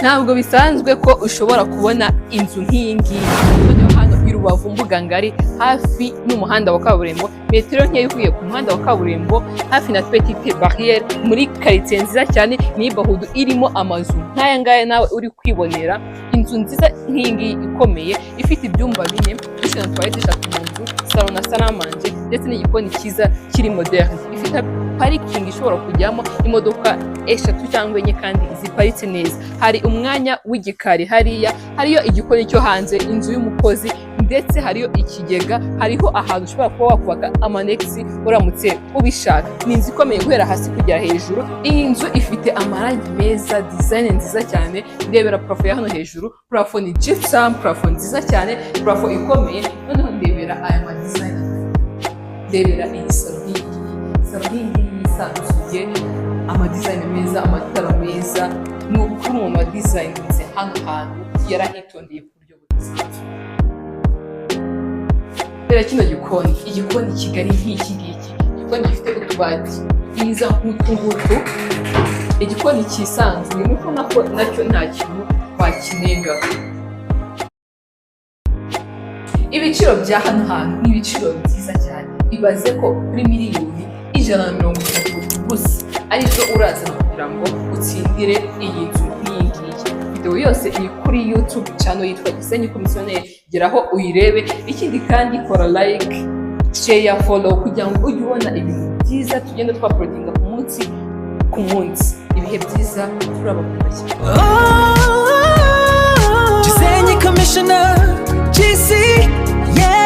Ntabwo bisanzwe ko ushobora kubona inzu nk'iyi ngiyi. Noneho hano i Rubavu, Mbuga Ngari, hafi n'umuhanda wa kaburimbo, metero nkeya uvuye ku muhanda wa kaburimbo, hafi na Petite Barrière, muri karitsiye nziza cyane, neighborhood irimo amazu nk'aya ngaya nawe uri kwibonera. Inzu nziza nk'iyi ngiyi ikomeye, ifite ibyumba bine, douche na toilette eshatu mu nzu, salon na salle à manger, ndetse n'igikoni cyiza kiri moderne. Ifite parikingi ishobora kujyamo imodoka eshatu cyangwa enye kandi ziparitse neza. Hari umwanya w'igikari hariya, hariyo igikoni cyo hanze, inzu y'umukozi, ndetse hariyo ikigega, hariho ahantu ushobora kuba wakubaka ama annexe uramutse ubishaka. Ni inzu ikomeye guhera hasi kugera hejuru. Iyi nzu ifite amarangi meza, design nziza cyane. Ndebera plafond ya hano hejuru, plafond ni gypsum, plafond nziza cyane, plafond ikomeye. Noneho ndebera aya ma design, ndebera iyi salon nk'iyi ngiyi, salon nk'iyi ngiyi yisanzuye, ama design meza, amatara meza. Ni ukuri umuntu wa designinze hano hantu yarahitondeye ku buryo budasanzwe. Reba kino gikoni, igikoni kigari nk'iki ngiki, igikoni gifite utubati twiza nk'utu ngutu, igikoni cyisanzuye. Ni ubona ko nacyo nta kintu wakinengaho. Ibiciro bya hano hantu ni ibiciro byiza cyane. Ibaze ko kuri 130 miliyoni gusa arizo urazana kugira ngo utsindire iyi nzu nk'iyi ngiyi. Videwo yose iri kuri YouTube channel yitwa Gisenyi Komisiyoneri, geraho uyirebe. Ikindi kandi, kora like, share, follow kugira ngo ujye ubona ibintu byiza tugenda twa uploadinga ku munsi ku munsi. Ibihe byiza, turabakunda cyane. Gisenyi Commissioner, GC, yeah.